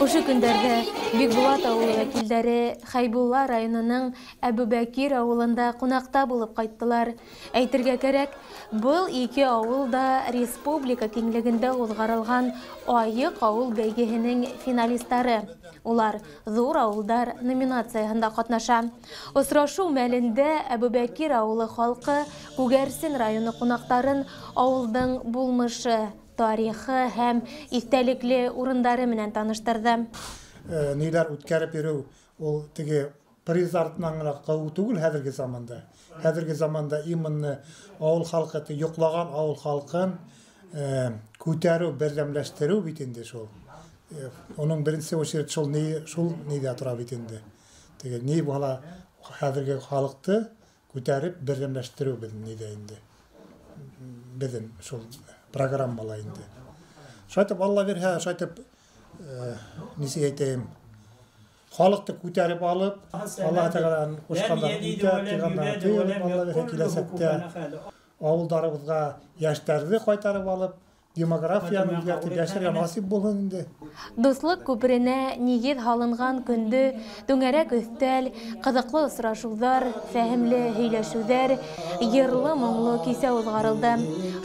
Ошо көндәрҙә Бикбулат ауылы вәкилдәре Хәйбулла районының Әбүбәкир ауылында ҡунаҡта булып ҡайттылар. Әйтергә кәрәк, был ике ауыл да республика киңлегендә уҙғарылған «Айыҡ ауыл» бәйгеһенең финалистары. Улар «Ҙур ауылдар» номинацияһында ҡатнаша. Осрашыу мәлендә Әбүбәкир ауылы халҡы Күгәрсен районы ҡунаҡтарын ауылдың булмышы, тарихы һәм иҫтәлекле урындары менән таныштырҙы. Ниләр үткәреп йөрөү ул теге приз артынан ғына ҡыуыу түгел хәҙерге заманда. Хәҙерге заманда именно ауыл халҡы, йоҡлаған ауыл халҡын күтәреү, берҙәмләштереү бит инде шул. Уның беренсе очередь шул ни, шул ниҙә тора бит инде. Теге ни була, хәҙерге халыҡты күтәреп берҙәмләштереү беҙҙең ниҙә инде. Беҙҙең шул программала инде. Шулайтып, Алла бирһә, шулайтып, нисек әйтәйем, халыҡты күтәреп алып, Аллаһ Тәғәләнең ҡушҡандарын үтәп, тыйғандарын тыйып, Алла бирһә, киләсәктә ауылдарыбыҙға йәштәрҙе ҡайтарып алып, демографияны үҙгәртеп йәшәргә насип булһын инде. Дуҫлыҡ күперенә нигеҙ һалынған көндө түңәрәк өҫтәл, ҡыҙыҡлы осрашыуҙар, фәһемле һөйләшеүҙәр, йырлы-моңло кисә уҙғарылды.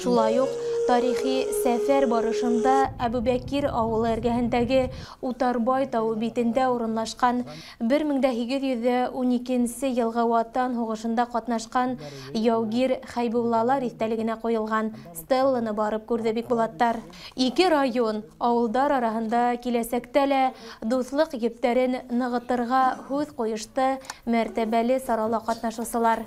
Шулай уҡ тарихи сәфәр барышында Әбүбәкир ауылы эргәһендәге Утарбай тауы битендә урынлашҡан 1812 йылғы Ватан һуғышында ҡатнашҡан яугир Хәйбуллалар иҫтәлегенә ҡуйылған стелланы барып күрҙе бикбулаттар. Ике район, ауылдар араһында киләсәктә лә дуҫлыҡ ептәрен нығытырға һүҙ ҡуйышты мәртәбәле сарала ҡатнашыусылар.